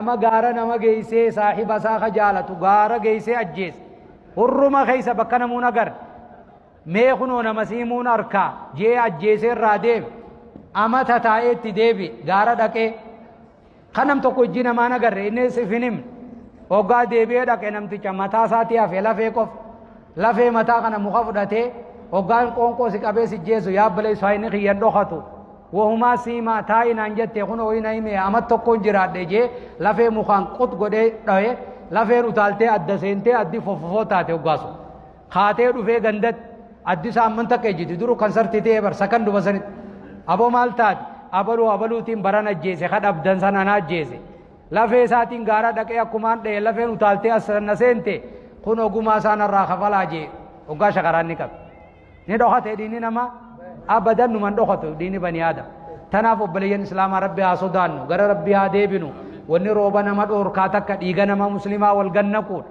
Nama gaara nama geeysee saahiba isaa ka jaalatu gaara geeysee ajjeese. Hurruma keeysa bakka namuun agarre. Mee kunoo nama siimuun arkaa jee ajjeesee irraa deeme. Amata taa'ee itti deebi'e gaara dhaqee. Kan nam tokko ijji namaan agarre inni siif hin himne. Hoggaa deebi'ee dhaqe namticha mataa isaatii hafe lafee qofa. Lafee mataa kana muka fudhatee hoggaan qoonqoo si qabee si jeesu yaabbalee saayinni kiyyan dhokatu. Wohumaa siimaa taa'i naan jette kunoo ina hime amat tokkoon jiraadhe jee lafee mukaan qut godhee dhawe lafeen utaaltee adda seentee addi fofofoo taate hoggaasu. Kaatee dhufee gandatti addi isaa amman takka ejjiti duru kan sarti ta'ee bar sakan duba sanitti. Aboo maal taate abaluu abaluutiin baran ajjeese ka dhabdan sana na ajjeese. Lafee isaatiin gaara dhaqee akkumaan dha'e lafeen utaaltee as na seente kun ogumaa isaa narraa kafalaa jee hoggaa shakaraan ni qabe. Ni dhokate diinni namaa abadan numan dhokatu diinni bani aadam. Tanaaf obboleeyyan islaamaa rabbi haa sodaannu gara rabbi haa deebinu wanni rooba nama dhoorkaa takka dhiiga nama muslimaa wal gannaquudha.